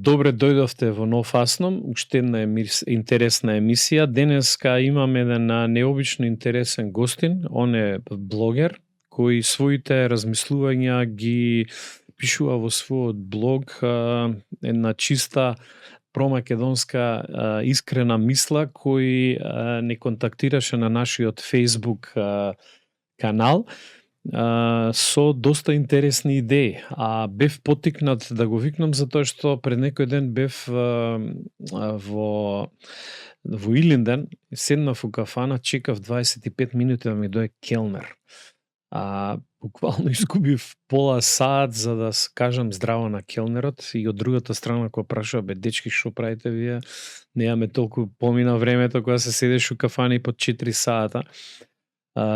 Добре дојдовте во Нов Асном, уште една интересна емисија. Денеска имаме еден необично интересен гостин, он е блогер, кој своите размислувања ги пишува во својот блог, една чиста промакедонска искрена мисла, кој не контактираше на нашиот Facebook канал, со доста интересни идеи, бев поттикнат да го викнам затоа што пред некој ден бев во Илинден, седнав у кафана, чекав 25 минути да ми дојде келнер. Буквално изгубив пола саат за да кажам здраво на келнерот и од другата страна кога прашува, бе дечки, што правите вие? Немаме толку, помина времето кога се седеш у кафани по 4 саата.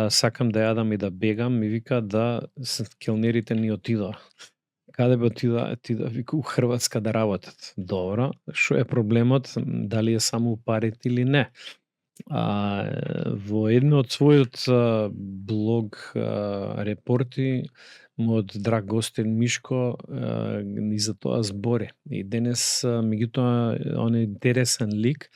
Сакам да јадам и да бегам, ми вика да келнерите ни отидоа. Каде бе отидоа? Вика у Хрватска да работат. Добро, што е проблемот? Дали е само парите или не? Во едно од својот блог репорти, мојот драг гостин Мишко ни за тоа збори. И денес, меѓутоа, он е интересен лик.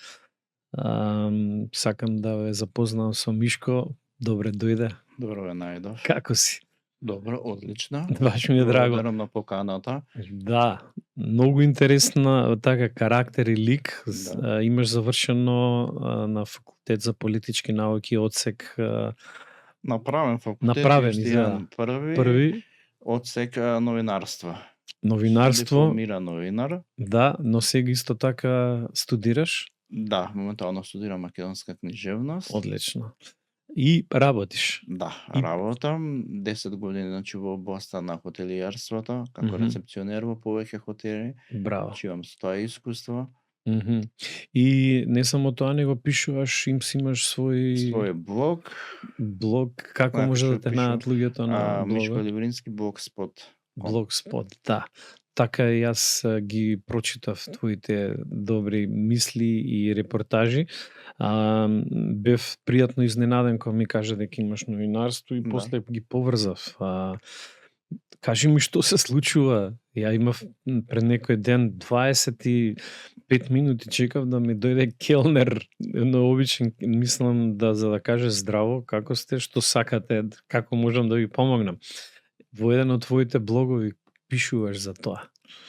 Сакам да ве запознам со Мишко. Добре дојде. Добро ве најдов. Како си? Добро, одлично. Баш ми е драго. Благодарам на поканата. Да, многу интересна така карактер и лик. Да. Имаш завршено на факултет за политички науки одсек. Направен факултет. Направен, изгледа. Први одсек новинарство. Новинарство. Дипломиран новинар. Да, но сега исто така студираш? Да, моментално студирам македонска книжевност. Одлично. И работиш? Да, работам 10 години значи во областта на хотелиерството, како рецепционер во повеќе хотели. Браво. Значи имам со тоа искуство. И не само тоа, него пишуваш, имаш свој блог. Блог, како може да те најдат луѓето на блога? Мишко Ливрински Blogspot. Blogspot, да. Така и јас ги прочитав твоите добри мисли и репортажи. Бев пријатно изненаден кога ми кажа дека имаш новинарство и после ги поврзав. Кажи ми што се случува. Ја имав пред некој ден 25 минути чекав да ми дојде келнер, но обичен, мислам за да каже здраво, како сте, што сакате, како можам да ви помогнам. Во еден од твоите блогови пишуваш за тоа.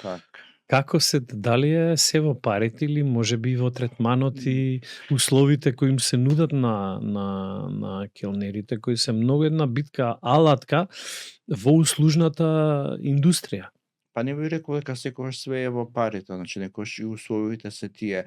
Так. Како се, дали е се во парите или можеби во третманот и условите кои им се нудат на келнерите, кои се многу една битка алатка во услужната индустрија? Па не би рекол дека секогаш све е во парите, значи некогаш и условите се тие.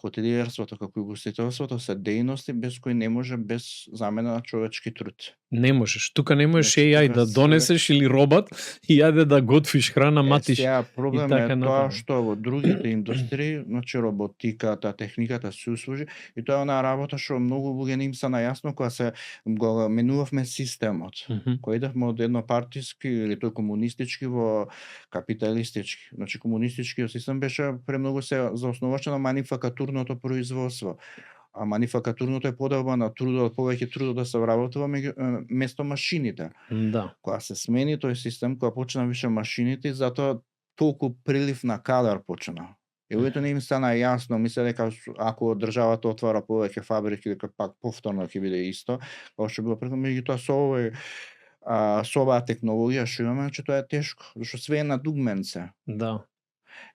Хотелиерството како и гостителството се дејности без кои не може без замена на човечки труд. Не можеш. Тука не можеш AI да донесеш или робот и јаде да готвиш храна, матиш. Сега проблем е тоа што во другите индустрии, значи роботиката, техниката се услужи и тоа е онаа работа што многу луѓе не им се најасно кога се го менувавме системот. Кога идевме од еднопартиски или тој комунистички во капиталистички. Значи комунистичкиот систем беше премногу се заосновуваше на манифактурното производство. А манифактурното е поделба на трудот, повеќе трудот да се вработува место машините. Да. Кога се смени тој систем, кога почна више машините, затоа толку прилив на кадар почна. И луѓето не им стана јасно, мисле дека ако државата отвара повеќе фабрики, дека пак повторно ќе биде исто, како што било пред, меѓутоа со оваа технологија што имаме, че тоа е тешко, зашто све е на дугменце. Да.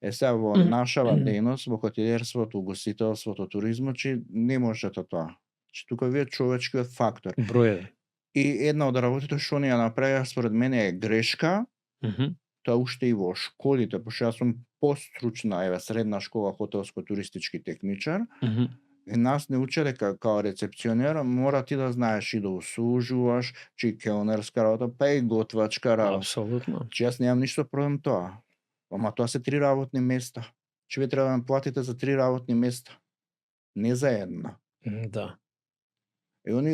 Сега во нашава дејност, во хотелиерството, гостителството, туризмот, че не можете тоа. Че тука вие човечкиот фактор. Број. И една од работите што не ја направија според мене е грешка. Тоа уште и во школите, пошто јас сум постручна, средна школа хотелско-туристички техничар. И нас не уче дека као рецепционер мора ти да знаеш и да услужуваш, че и келнерска работа, па и готвачка работа. Апсолутно. Че јас немам ништо проблем тоа. Ама тоа се 3 работни места. Че вие треба да ме платите за 3 работни места. Не за една. Да. И они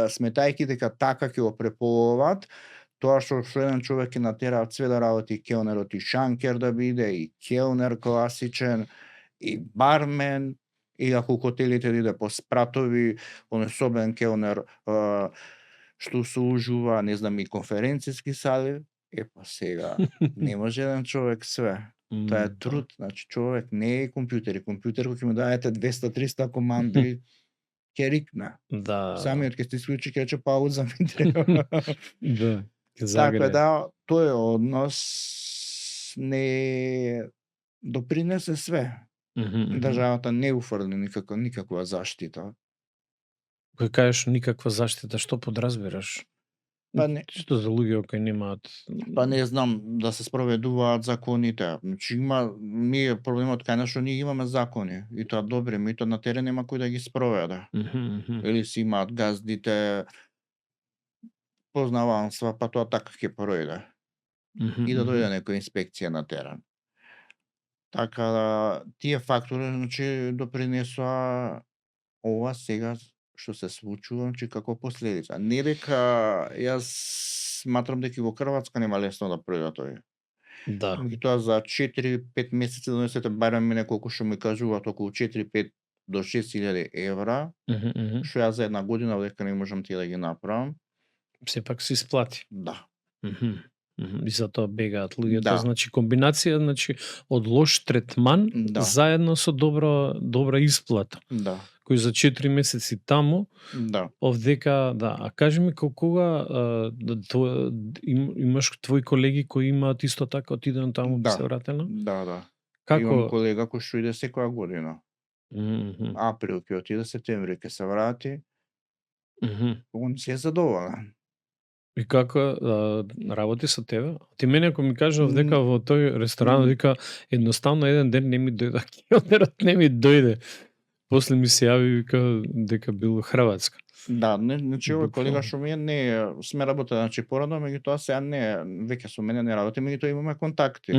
сметајќи дека така ќе го преполоват, тоа што еден човек ќе натера све да работи и келнерот и шанкер да биде, и келнер класичен, и бармен, и ако хотелите иде по спратови, он особен келнер што служува, не знам, и конференциски сали. Епа сега, не може еден човек све. Тоа е Да. труд, значи човек не е компјутер, компјутер кој ќе му дадете 200-300 команди ќе рикне. Да, Самиот ќе се исклучи, ќе рече пауза ми треба. да, ќе Така загре. да, тој однос не допринесе све. Државата не уфрли никаква заштита. Кој кажеш никаква заштита, што подразбираш? Па не, Што за луѓе кои немаат па не знам да се спроведуваат законите. Значи ние проблемот кај нас што ние имаме закони и тоа добри, меѓутоа на терен нема кој да ги спроведе. Или си имаат газдите познаванства, па тоа така ќе пројде. И да дојде некоја инспекција на терен. Така да, тие фактори значи допринесоа ова сега што се случува, значи како последица. Не дека јас сматрам дека и во Хрватска нема лесно да пројде тој. Да. Меѓутоа за 4-5 месеци донесете барем мене колку што ми кажуваат околу 4-5 до 6.000 евра, што јас за една година дека не можам тие да ги направам. Сепак се исплати. Да. И затоа бегаат луѓето. Да. Значи комбинација од лош третман Да. заедно со добра исплата. Да. Кој за 4 месеци таму, Да. овдека, да. А кажи ми кога имаш твои колеги кои имаат исто така отиден таму Да. се вратено? Да. Како? Имам колега кој што иде секоја година. Мгм. Април ќе отиде, септември ќе се врати. Он се е задоволен. И како работи со тебе? Ти мене ако ми кажа дека М, во тој ресторан м. дека едноставно еден ден не ми дојде, кјотерот не ми дојде. После ми се јави вика дека бил Хрватска. Да, не, значи овој колега Буквално. што ми е не сме работеле значи порадно, меѓутоа сега не веќе со мене не работи, меѓутоа имаме контакти.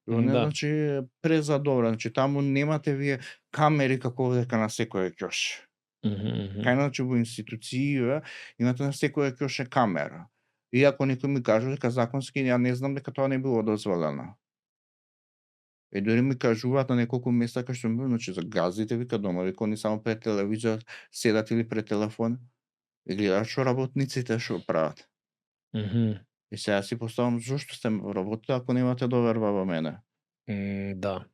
Он е Да. значи презадоволен, значи таму немате вие камери како овдека на секој ќош. Кај нас значи во институциија имате на секоја ќош е камера. Иако некој ми кажува дека законски ја не знам дека тоа не било дозволено. Дури ми кажуваат на неколку места кај што ми значи за газите вика дома, вика они само пред телевизор седат или пред телефон и гледаат што работниците што прават. И сега си поставам зошто сте работите ако немате доверба во мене. Да.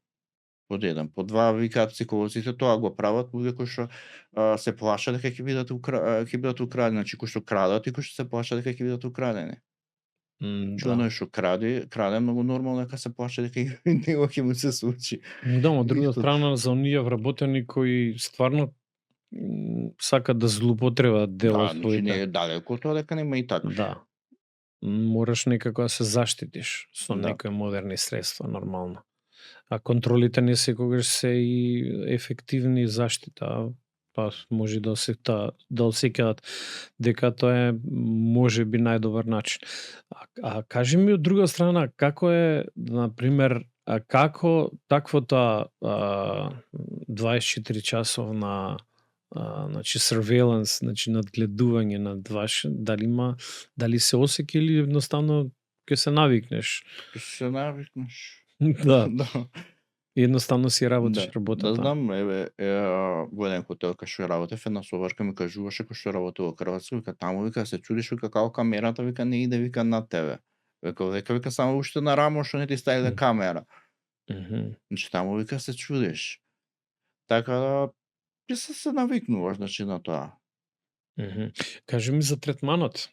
Под еден, под два викаат психолозите тоа го прават луѓе кои што се плашат дека ќе бидат украдени, значи кои што крадат и кои што се плашат дека ќе бидат украдени. Че Да. оној што краде многу нормално дека се плаши дека и него ќе му се случи. Да, од друга Исто. страна за оние вработени кои стварно сакат да злоупотребат дел Да, од значи не своите. е далеко тоа дека нема и такви. Да. Мораш некако да се заштитиш со Да. некои модерни средства нормално. А контролите не секогаш се и ефективни заштита, па може да осеќаат дека тоа е можеби најдобар начин. А кажи ми од друга страна како е на пример како таквото 24 часовна значи surveillance, значи надгледување над ваш, дали се осеќа или едноставно ќе се навикнеш? Ќе се навикнеш. Да. Да. Едноставно си работиш Да работата. знам, еве, во еден хотел кај што работев, една соварка ми кажуваше кој што работи во Хрватска, вика таму вика се чудиш вика како камерата вика не иде вика над тебе. Вика само уште на рамо што не ти ставиле камера. Значи таму вика се чудиш. Така да ќе се навикнуваш значи на тоа. Кажи ми за третманот.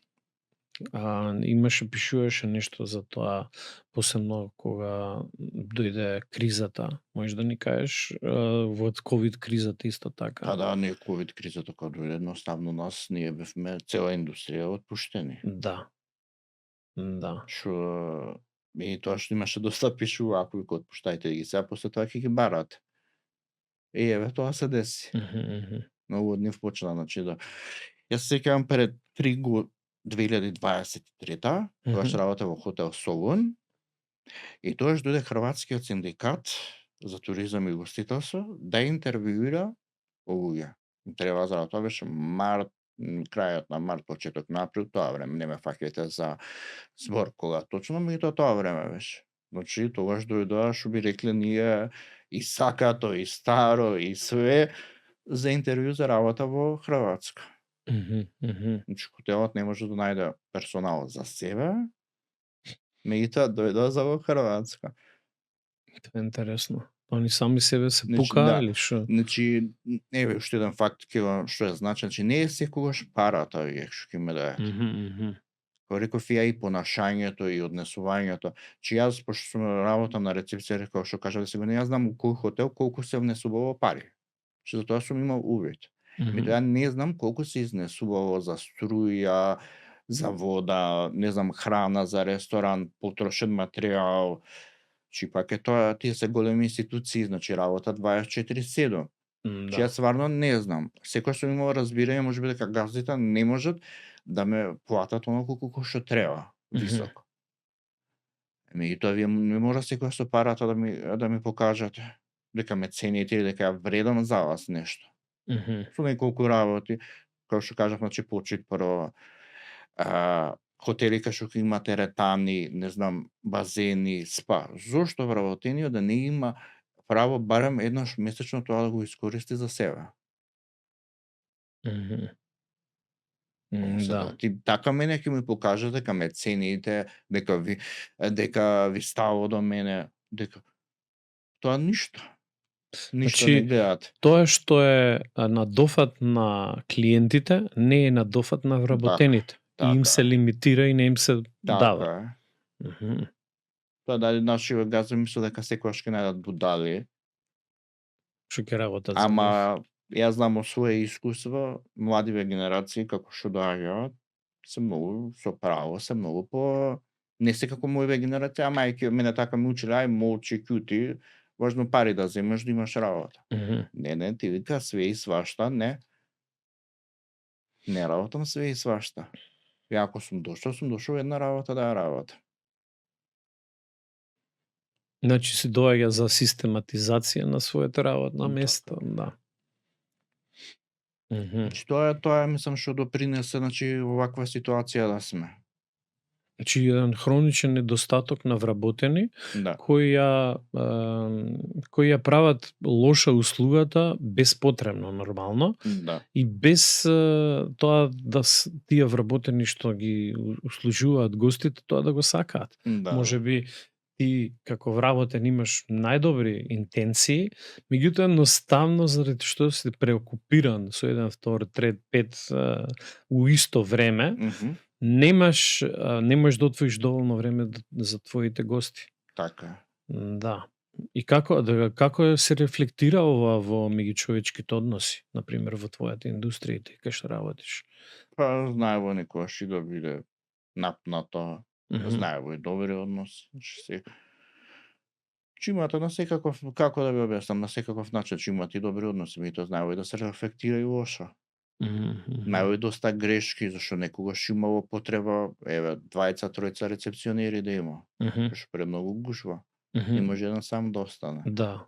Пишуваше нешто за тоа, посебно кога дојде кризата. Можеш да ни кажеш во ковид кризата исто така? Па да, не ковид кризата кога дојде едноставно нас ние бевме цела индустрија отпуштени. Да. Да. Што и тоа што имаше доста пишува ако вика отпуштајте ги сега после тоа ќе ги барат. Еве тоа се деси. Многу од нив почна значи да. Јас се сеќавам пред 2023 кога што работев во хотел Солун и тогаш дојде Хрватскиот синдикат за туризам и угостителство да интервјуира луѓе. Треба за тоа беше март, крајот на март, почеток на април, тоа време, не ме фаќајте за збор кога точно, меѓутоа тоа време беше. Значи тогаш дојдоа што би рекле ние и сакато, и старо, и све за интервју за работа во Хрватска. Значи хотелот не може да најде персонал за себе, меѓутоа дојдоа за во Хрватска. Тоа е интересно. Они сами себе се Значи, пукаа да. или што? Значи, еве уште еден факт што е значен, значи не е секогаш парата што ќе ме дадат. Мгм. Како реков ја и понашањето и однесувањето. Че јас пошто сум работам на рецепција, реков што кажа да се го не, јас знам у кој хотел колку се внесувало пари. Че за тоа сум имал увид. Мгм. Ја не знам колку се изнесувало за струја, за вода, не знам, храна за ресторан, потрошен материјал. Чи пак е тоа, тие се големи институции, значи работа 24/7. Че Да. јас стварно не знам. Секој што имал разбирање, можеби дека газдите не можат да ме платат оноку колку што треба, Мгм. високо. Меѓутоа вие не мора секој со парата да ми покажете дека ме цените или дека ја вредам за вас нешто. Мгм. Со неколку работи, како што кажав, значи почит прво, хотели кај што ќе има теретани, не знам, базени, спа. Зошто вработениот да не има право барем еднаш месечно тоа да го искористи за себе? Мгм. Сега, Да. ти така мене ќе ми покажат дека ме цените, дека ви стало до мене, дека тоа ништо. Ништо не Значи, гледат. тоа што е на дофат на клиентите, не е на дофат на Така, вработените. И им така се е, лимитира и не им се така дава. е. Мгм. Тоа дали нашиот газа мислел дека секогаш ќе најдат будали, Што ќе работат за ама нив. јас знам од свое искуство, младиве генерации како што доаѓаат, се многу со право, се многу не се како мојве генерација, ама мајке мене така ме училе, ај молчи, ќути, важно пари да земеш да имаш работа. Мгм. Не, ти вика све и свашта, не работам све и свашта. Ја ако сум дошол една работа да ја работам. Значи се доаѓа за систематизација на своето работно Така. место, да. Мгм. Значи тоа е мислам што допринесе значи оваква ситуација да сме. Значи еден хроничен недостаток на вработени Да, кои ја прават лоша услугата безпотребно нормално да, и без тоа да тие вработени што ги услужуваат гостите тоа да го сакаат. да. Можеби ти како вработен имаш најдобри интенции, меѓутоа едноставно заради што си преокупиран со еден, втор, трет, пет у исто време, Мгм. не можеш да отвоиш доволно време за твоите гости. Така е. Да. И како се рефлектира ова во меѓучовечките односи, на пример во твојата индустрија и кај што работиш? Па знаево некогаш и да биде напнато, Мгм. знаево и добри односи, значи че имате на секаков, како да ви објаснам, на секаков начин че имате и добри односи, меѓутоа знаево и да се рефлектира и лошо. Мгм, Знаево мгм, и доста грешки, зашто некогаш имало потреба, еве, двајца, тројца рецепционери да има, мгм, што премногу гушва. Не мгм. може еден сам да остане. Да.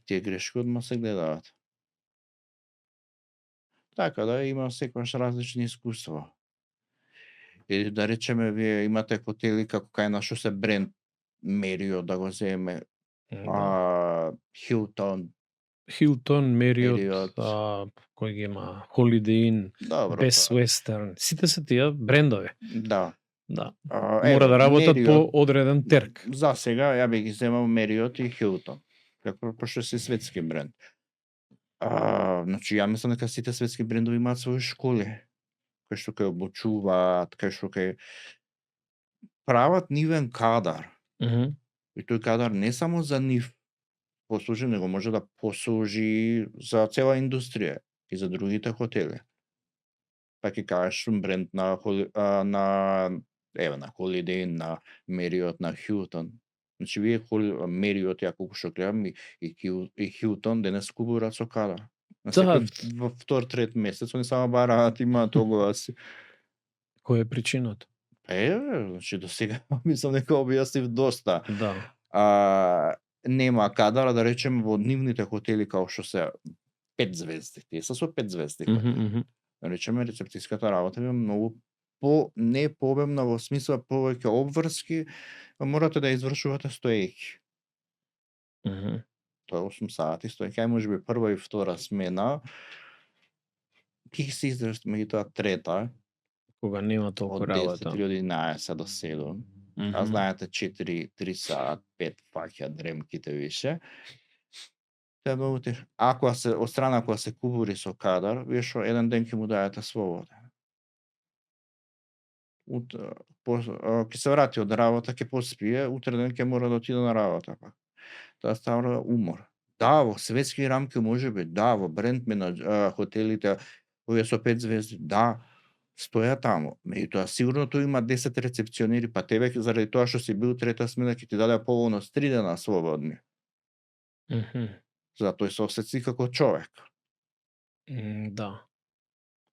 Тие грешки одма се гледаат. Така да има секогаш различни искуства. Или да речеме вие имате хотели како кај нас што се бренд Мериот да го земеме, Да. Хилтон, Hilton, Marriott, Мериот, кој ги има, Holiday Inn, добро Best тоа. Western, сите се тие брендови. Да. Да. Мора Еве, да работат Мериот, по одреден терк. за сега ја би ги земал Мериот и Хилтон, како пошто се светски бренд. Значи ја мислам дека сите светски брендови имаат своји школи, кај што кај обучуваат, кај што прават нивен кадар. Мгм. И тој кадар не само за нив послужи, него може да послужи за цела индустрија и за другите хотели. Па ќе кажеш бренд на еве на Holiday Inn, на Marriott, на Hilton. Значи вие Marriott ја колку што гледам и Hilton денес кубурат со кадар. На Да, секој во втор, трет месец они само бараат, имаат огласи. која е причината? Значи до сега мислам дека објаснив доста. Да. Нема кадар, да речеме во нивните хотели као што се 5 звезди, тие се со 5 звезди Мгм, хотели. мгм. Да речеме рецептиската работа е многу не пообемна во смисла повеќе обврски, морате да извршувате стоејќи. Мгм. Тоа е 8 сати стоејќи, ај можеби прва и втора смена ќе се издржите, меѓутоа трета Кога нема толку од 10 работа. или од 11 до 7. А знаете 4, 3 саат, 5 фаќа дремките више. Тоа е многу тешко. Ако се од страна кога се кубури со кадар, вие што еден ден ќе му дајате слобода. Ќе се врати од работа, ќе поспие, утре ден ќе мора да отиде на работа пак. Тоа става умор. Да, во светски рамки можеби, да, во бренд хотелите, овие со 5 звезди, да, стоја таму. Меѓутоа сигурно тој има 10 рецепционери, па тебе заради тоа што си бил трета смена ќе ти даде поволност 3 дена слободни. За тој се осети како човек. Да.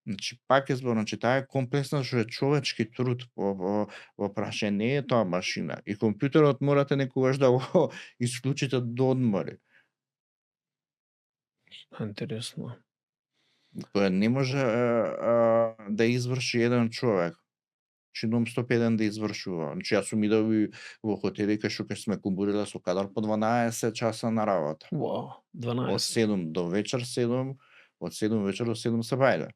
Значи, пак е збор, значи, таа е комплексна што е човечки труд во прашање, не е тоа машина. И компјутерот морате некогаш да го исклучите до одмори. Интересно. Тоа не може да изврши еден човек. Значи, non-stop еден да извршува. Значи, јас сум идел во хотели кај што сме кубуриле со кадар по 12 часа на работа. Вау, Од 12. 7 до вечер 7, од 7 вечер до 7 се бајле.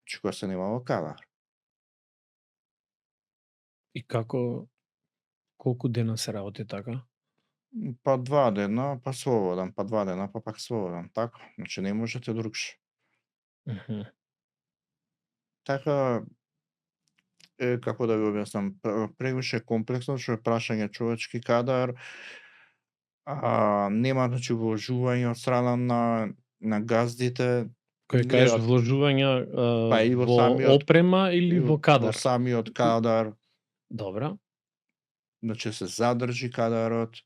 Значи, кога се немало кадар. И колку дена се работи така? Па 2 дена, па слободен, па 2 дена, па пак слободен, така. Значи не можете другше. Така, како да ви објаснам, превише комплексно, што е прашање човечки кадар, нема значи вложување од страна на газдите. Кој кажеш вложувања Па и во во самиот- опрема или во Во кадар? самиот кадар, Добра. значи се задржи кадарот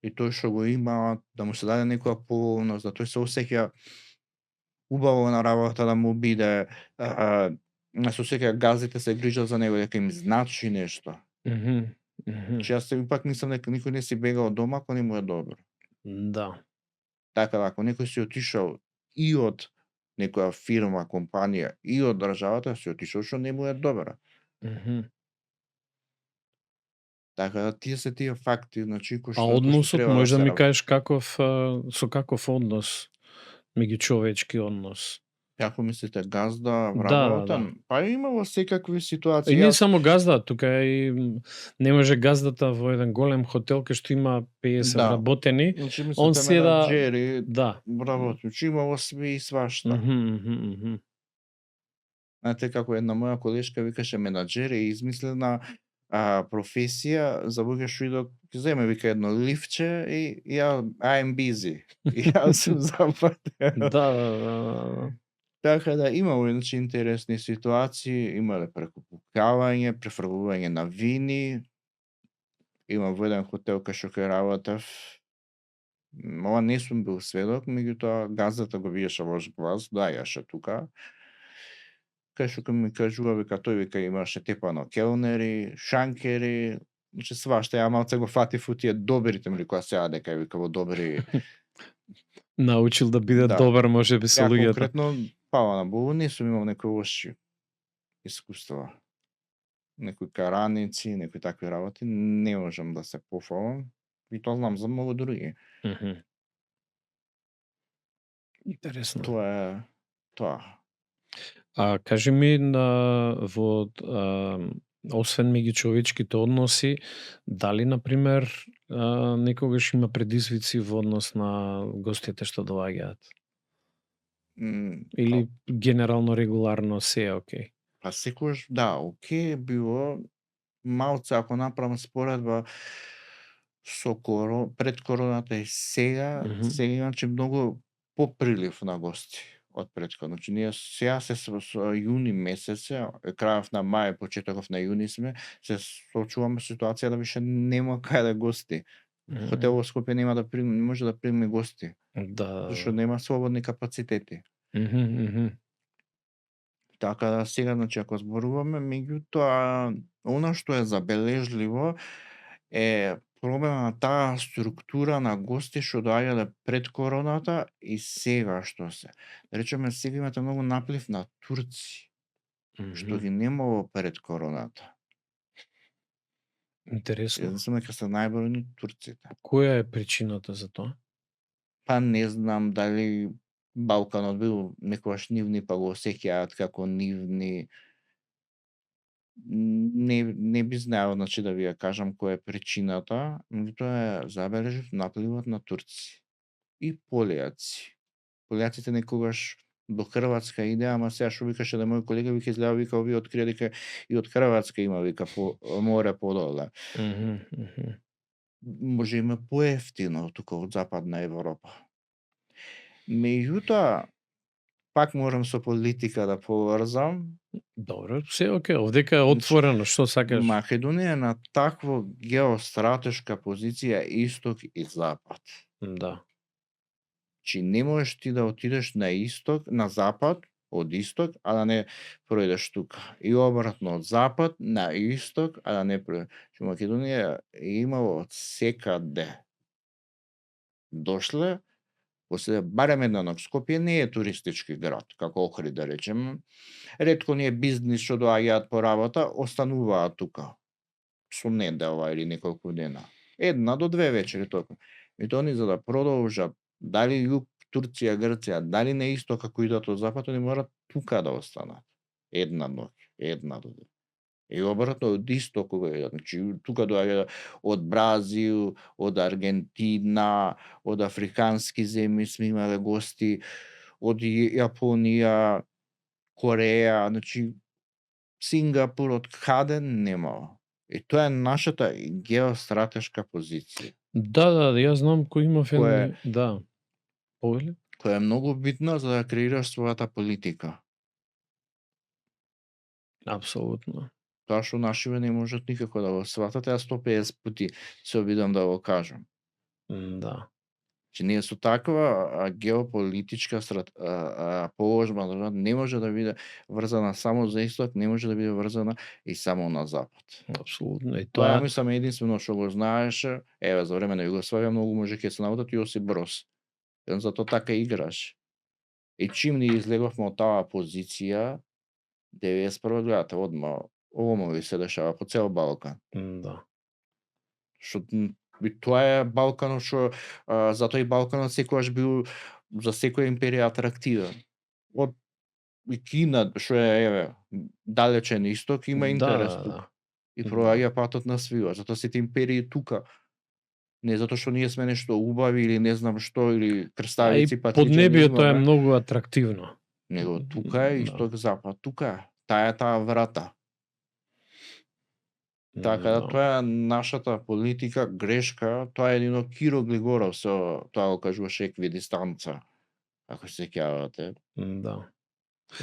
и тој што го има, да му се даде некоја поволност, да тој се осеќа убаво на работа, да му биде, да се осеќа газите се грижат за него, дека им значи нешто. Че јас пак мислам дека никој не си бега од дома ако не му е добро. Да. Така да, ако некој си отишол и од некоја фирма, компанија и од државата, си отишол што не му е добра. Така да, тие се тие факти, значи кои А што односот треба може да се ми работи. кажеш со каков однос, меѓучовечки однос? Како мислите, газда, Да, вработен? Па има во секакви ситуации. И не само газда, тука и не може газдата во еден голем хотел кај што има 50 Да. вработени, Значи, он мислите седа менаџери, да. работници, имало све и свашта. Знаете како една моја колешка викаше менаџер и измислена професија за луѓе што идат, ќе земе вика едно лифче и ја I'm busy. И јас сум запатен. Да. Така да имало иначе интересни ситуации, имале прекупување, префрлување на вини. Има во еден хотел кај што кај работев. Ова не сум бил сведок, меѓутоа газдата го биеше лош глас, доаѓаше тука. Кај што ми кажува, вика тој вика имаше тепано келнери, шанкери, значи свашта, ја малце го фатив у тие добрите, кога се дека вика во добри. Научил да биде Да. добар можеби со Ја луѓето. конкретно, пала на Богу, не сум имал некои лоши искуства. Некои караници, некои такви работи, не можам да се пофалам. И тоа знам за многу други. Интересно. Тоа е тоа. А кажи ми освен меѓучовечките односи, дали на пример некогаш има предизвици во однос на гостите што доаѓаат? Или генерално регуларно се е окей? Па секогаш да, окей било, малце ако направам споредба со пред короната и сега, сега значи многу поприлив на гости од претходно. Значи ние сега се со јуни месец, крајов на мај, почетоков на јуни сме, се соочуваме со ситуација да више нема каде гости. Хотелот во Скопје нема да прими, не може да прими гости, Да. зашто нема слободни капацитети. Така да сега, значи, ако зборуваме, меѓутоа, она што е забележливо е промена на таа структура на гости што доаѓале пред короната и сега што се. Да речеме, сега имате многу наплив на турци, што ги немало пред короната. Интересно. Едноставно дека се најбројни турците. Која е причината за тоа? Па не знам дали Балканот бил некогаш нивни, па го осеќаат како нивни. Не би знаел, значи, да ви ја кажам која е причината, меѓутоа забележив напливот на турци и полијаци. Полијаците некогаш до Хрватска иде, ама сега што викаше да мој колега вика изгледа вика овие открија дека и од Хрватска има вика по море подоле. Може има поевтино тука од Западна Европа. Меѓутоа пак морам со политика да поврзам. Добро, се окей, овдека е отворено, што сакаш? Македонија е на такво геостратешка позиција исток и запад. Да. Чи не можеш ти да отидеш на исток, на запад, од исток, а да не пројдеш тука. И обратно, од запад на исток, а да не пројдеш. Чи Македонија е имало од секаде. Дошле, после барем еднанок, Скопје не е туристички град, како Охрид да речем. Ретко не е бизнис што доаѓаат по работа, остануваат тука. Со недела или неколку дена. 1 до 2 вечери тока. И тоа ни за да продолжат, дали југ, Турција, Грција, дали на исток како идат од запад, они морат тука да останат. 1 ноќ, 1 до 2. И обратно од исток кога идат, значи тука доаѓаат од Бразил, од Аргентина, од африкански земји сме имале гости, од Јапонија, Кореја, значи Сингапур, од каде нема. И тоа е нашата геостратешка позиција. Да, јас знам кој имав Која да. Повели? Која е многу битна за да креираш својата политика. Апсолутно. Тоа што нашиве не можат никако да го сватат, јас 150 пати се обидам да го кажам. Да. Че ние со таква геополитичка положба не може да биде врзана само за исток, не може да биде врзана и само на запад. Апсолутно. И Тоа мислам единствено што го знаеше, еве за време на Југославија многу може ќе се наводат Јосип Броз. Он затоа така играш. И чим ни излеговме од таа позиција, 91 гледате одма омови се дешава по цел Балкан. Да. Што и тоа е Балканот што затоа и Балканот секогаш бил за секоја империја атрактивен. Од и Кина што е еве далечен исток има интерес тука. И проаѓа патот на свила, затоа сите империи тука. Не затоа што ние сме нешто убави или не знам што или крставици патриџани. Поднебието е многу атрактивно. Него тука е исток запад, тука е. Таа е таа врата. Така да тоа е нашата политика грешка, тоа е едино Киро Глигоров со тоа го кажуваше еквидистанца. Ако се сеќавате. Да.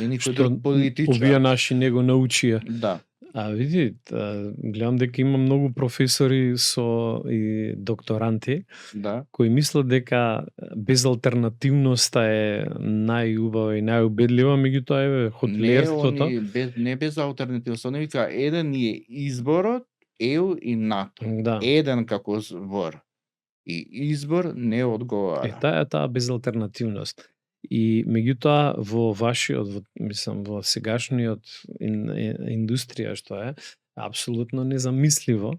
И никој друг политичар. Овие наши него научија. Да. А види, гледам дека има многу професори со и докторанти, кои мислат дека безалтернативноста е најубава и најубедлива, меѓутоа е хотелиерството. Не безалтернативност, не вика еден е изборот, ЕУ и НАТО. Да. Еден како збор. И избор не одговара. Таа е таа безалтернативност. И меѓутоа во вашиот, мислам, во сегашниот индустрија што е, апсолутно незамисливо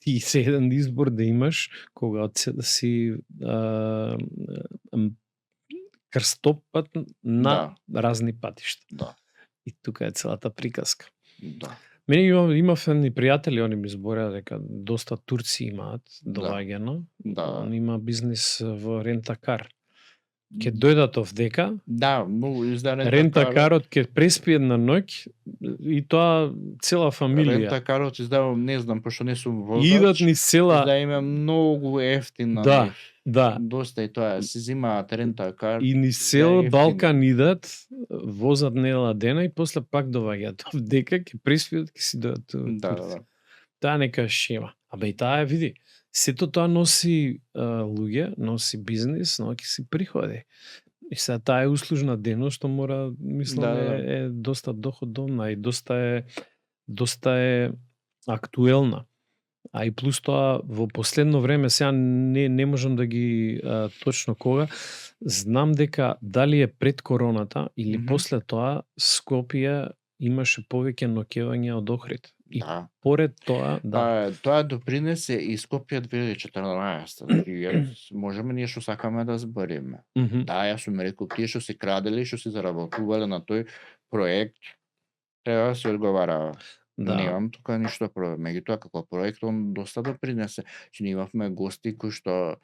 ти се еден избор да имаш кога си крстопат на разни патишта. Да. И тука е целата приказка. Да. Мене имав едни пријатели, они ми збореа дека доста турци имаат доаѓано. Да. Он има бизнис во рентакар. Ке дојдат овдека. Да, многу изда рентакарот ке преспи една ноќ и тоа цела фамилија. Рентакарот издава, не знам, пошто не сум водач. Идат ни села. Да има многу ефтина. Да, да. Доста и тоа се зимаат рентакар. И ни цел Балкан идат, возат недела дена и после пак доаѓаат овдека, ке преспиат, ке си дојдат. Да. Таа нека шема. Абе и таа види. Сето тоа носи луѓе, носи бизнис, носи приходи. И сега таа е услужна дејност што мора, мислам, е доста доходовна и доста е актуелна. А и плюс тоа во последно време, сега не можам да ги точно кога, знам дека дали е пред короната или после тоа Скопје имаше повеќе ноќевања од Охрид. И поред тоа, тоа допринесе и Скопје 2014. Можеме ние што сакаме да збориме. Да, јас сум рекол, тие што се краделе, што се заработувале на тој проект, треба да се одговарава. Да. Немам тука ништо против. Меѓутоа како проект он доста допринесе. Че ние имавме гости кои што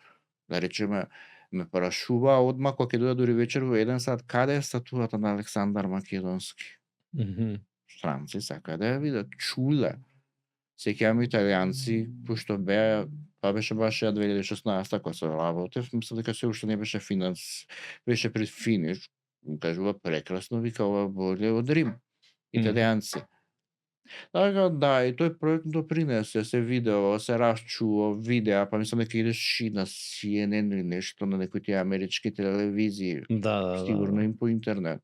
да речеме ме прашуваа одма кога ќе дојде дури вечер во 1 сат каде е статуата на Александар Македонски. Мгм. Странци сакаа да ја видат, чуле. Сеќавам италијанци, пошто беа, тоа беше баш ја 2016 кога се работев, мислам дека се уште не беше беше пред финиш. Кажува прекрасно, вика ова боле од Рим. Италијанци. Така да, и тој проект допринесе, се видео, се расчуо, видеа, па мислам дека идеш и на CNN или нешто на некои тие амерички телевизии, Да. сигурно им по интернет.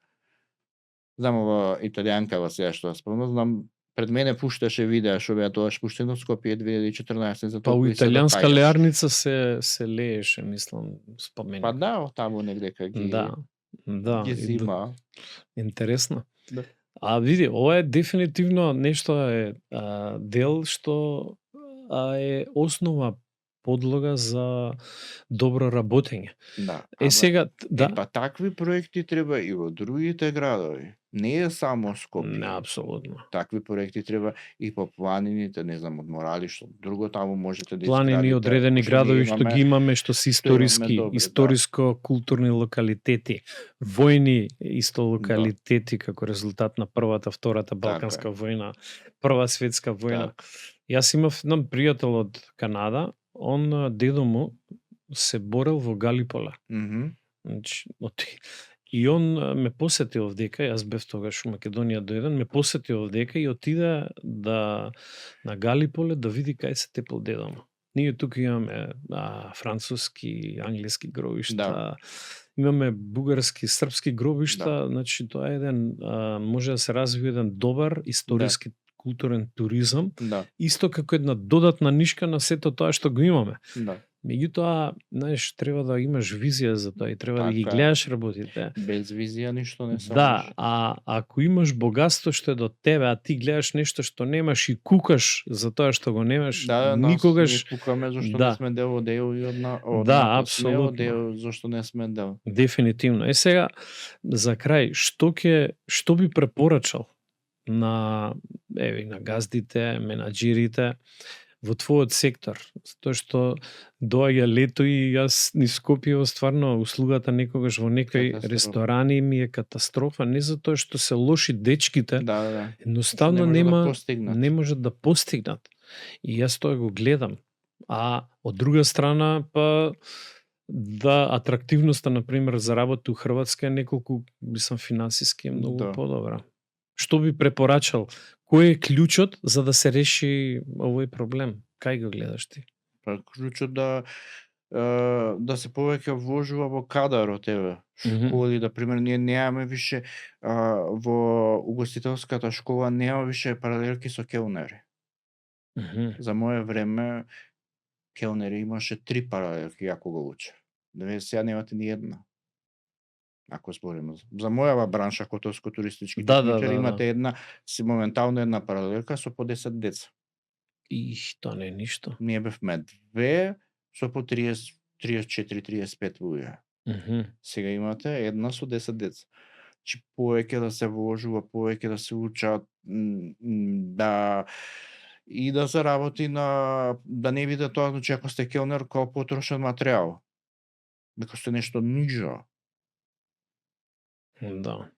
Знам ова италијанкава сега што ја спомнав, знам пред мене пушташе видеа што беа тоаш пуштено од Скопје 2014 за Па тоа у кои се италијанска дотајаш. леарница се лееше, мислам, Па споменик. да, таму негдека Да. Да, ги и зима. интересно. Да. А види, ова е дефинитивно нешто дел што е основа подлога за добро работење. Да. Сега да, Па такви проекти треба и во другите градови. Не е само не, Скопје. апсолутно. Такви проекти треба и по планините, не знам, од Моралишто, друго таму можете да Планини изградите. одредени Пошто ние градови што ги имаме, што се историски, добри, да. историско-културни локалитети, војни исто локалитети како резултат на првата, втората Балканска војна, прва светска војна. Так. Јас имав еден пријател од Канада, он дедо му се борел во Галиполе. Значи, и он ме посети овдека, јас бев тогаш во Македонија дојден, ме посети овдека и отиде на Галиполе да види кај се тепел дедо му. Ние тука имаме француски, англиски гробишта, имаме бугарски, српски гробишта, значи тоа е еден, може да се развие еден добар историски културен туризам, исто како една додатна нишка на сето тоа што го имаме. Меѓутоа, знаеш, треба да имаш визија за тоа и треба да ги гледаш работите. Без визија ништо не се може. Да, ако имаш богатство што е до тебе, а ти гледаш нешто што немаш и кукаш за тоа што го немаш, никогаш... Да, кукаме зашто не сме дел од ЕУ и од да, апсолутно. Од ЕУ зашто не сме дел. Дефинитивно. Сега, за крај, што би препорачал на газдите, менаџерите во твојот сектор, затоа што доаѓа лето и јас низ Скопје стварно услугата некогаш во некои ресторани ми е катастрофа, не затоа што се лоши дечките, едноставно не можат да постигнат. И јас тоа го гледам. А од друга страна па да атрактивноста на пример за работа у Хрватска е неколку, мислам, финансиски е многу подобра. Што би препорачал? Кој е клучот за да се реши овој проблем? Кај го гледаш ти? Па клучот да се повеќе вложува во кадар од тебе. Школи, да пример, ние немаме више во угостителската школа нема више паралелки со келнери. За мое време келнери имаше 3 паралелки, јако го учев. Сега немате ни една. Ако збориме за мојава бранша, хотелско-туристички техничари, имате една, моментално една паралелка со по 10 деца. Тоа не е ништо. Ние бевме 2 со по 30, 34, 35 луѓе. Сега имате една со 10 деца. Чи повеќе да се вложува, повеќе да се учат, и да се работи на да не биде тоа, значи ако сте келнер, како потрошен материјал. Дека сте нешто нижо. Да.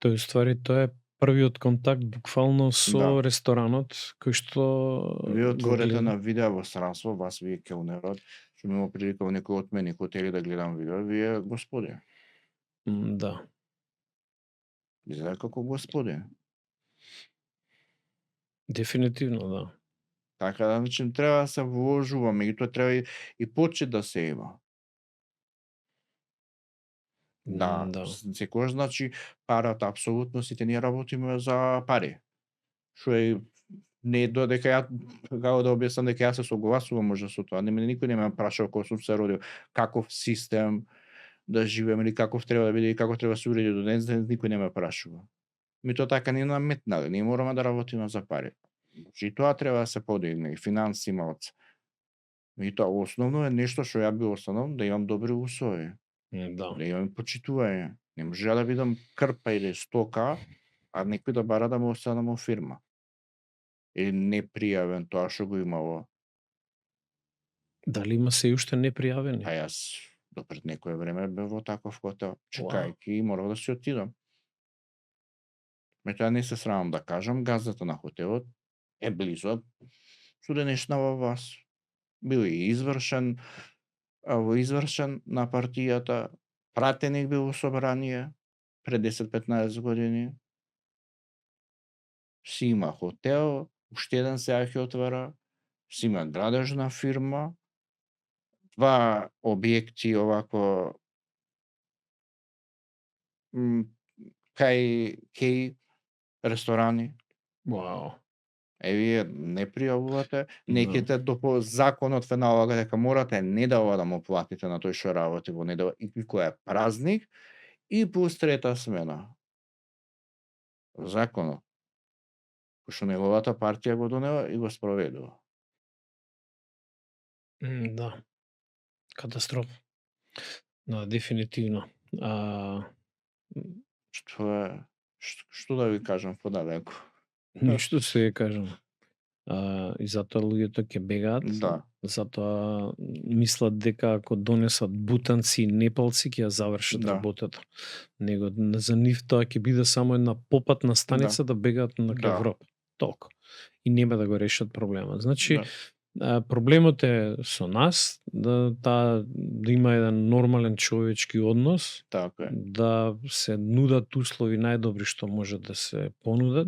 Тој ствари тоа е првиот контакт буквално со ресторанот кој што вие отворете на видео во странство, вас вие келнерот, што ми има прилика во некој од мене хотели да гледам видео, вие господи. Да. Изгледа како господи. Дефинитивно, да. Така да, значи треба да се вложува, меѓутоа треба и почит да се има. Да, секогаш, значи, парата, апсолутно сите ние работиме за пари. Што е не додека ја, како да објаснам, дека јас се согласувам можда со тоа. Никој не ме прашал кога сум се родил каков систем да живеем или каков треба да биде и како треба да се уреди до денес, никој не ме прашува. Ми тоа така не наметнале, ние мораме да работиме за пари. И тоа треба да се подигне, и финанси имаат. И тоа основно е нешто што ја би останал, да имам добри услови. Да имам почитување. Не може да бидам крпа или стока, а некој да бара да ме останам во фирма. Или непријавен тоа што го имало? Дали има се уште непријавени? А јас до пред некое време бев во таков хотел, Вау. чекајќи и морав да си отидам. Меѓутоа не се срамам да кажам, газдата на хотелот е близо студенешна во вас. Бил и извршен, на партијата, пратеник бил во собрание пред 10-15 години. Си има хотел, уште еден сега ќе отвара, си има градежна фирма, 2 објекти овако кај ресторани. Вау. Вие не пријавувате, не Да. ќете до законот ве налага дека морате недела да му платите на тој што работи во недела и кој е празник и плюс трета смена. Законот, кој што неговата партија го донела и го спроведува. Да. Катастрофа. Да, дефинитивно. Што е што да ви кажам подалеку? Ништо се ја кажам. И затоа луѓето ќе бегаат, Да, затоа мислат дека ако донесат бутанци и непалци ќе ја завршат Да. работата. Него за нив тоа ќе биде само една попатна станица да бегаат на Да. Европа. Толку. И нема да го решат проблемот. Значи, да, проблемот е со нас, да има еден нормален човечки однос, така е. да се нудат услови најдобри што може да се понудат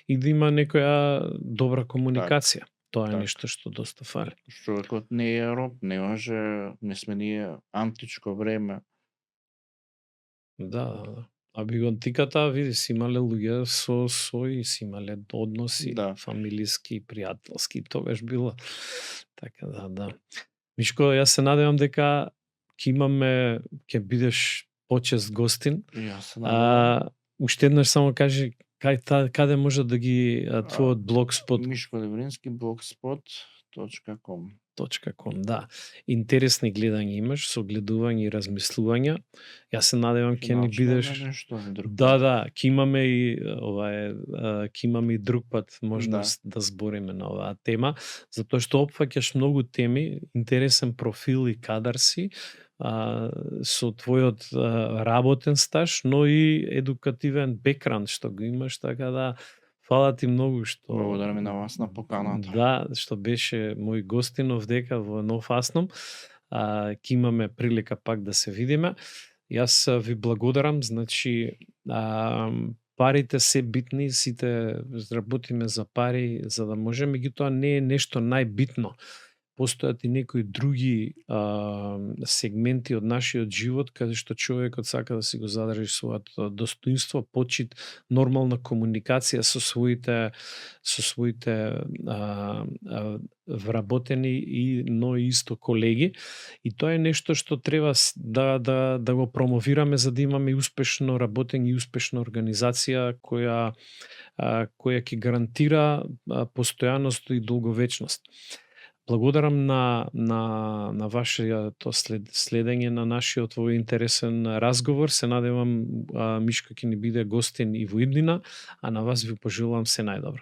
и да има некоја добра комуникација. Тоа е така. нешто што доста фали. Човекот не е роб, не сме ние античко време. Да. А би го антиката, види, си имале луѓе со своји, си имале односи, Да. фамилиски, пријателски, тогаш било. Така да. Мишко, јас се надевам дека ќе бидеш почест гостин. Јас се надевам. Уште еднаш само кажи каде може да ги твојот блогспот Мишко Леврински, blogspot.com. .com, да. Интересни гледања имаш, согледувања и размислувања. Јас се надевам ќе ни бидеш. Да, ќе имаме и ќе имаме и друг пат можност да збориме на оваа тема, затоа што опфаќаш многу теми, интересен профил и кадар си, со твојот работен стаж, но и едукативен бекграунд што го имаш, така да фала ти многу што Благодарам и на вас на поканата. Да, што беше мој гостинов дека во Нов Асном. Ќе имаме прилика пак да се видиме. Јас ви благодарам, значи парите се битни, сите работиме за пари за да можеме, меѓутоа не е нешто најбитно. Постојат и некои други сегменти од нашиот живот каде што човекот сака да си го задржи своето достоинство, почит, нормална комуникација со своите вработени но исто колеги, и тоа е нешто што треба да го промовираме за да имаме успешно работење и успешна организација која ќе гарантира постојаност и долговечност. Благодарам на вашето следење на нашиот овој интересен разговор. Се надевам Мишко ќе ни биде гостин и во иднина, а на вас ви пожелувам се најдобро.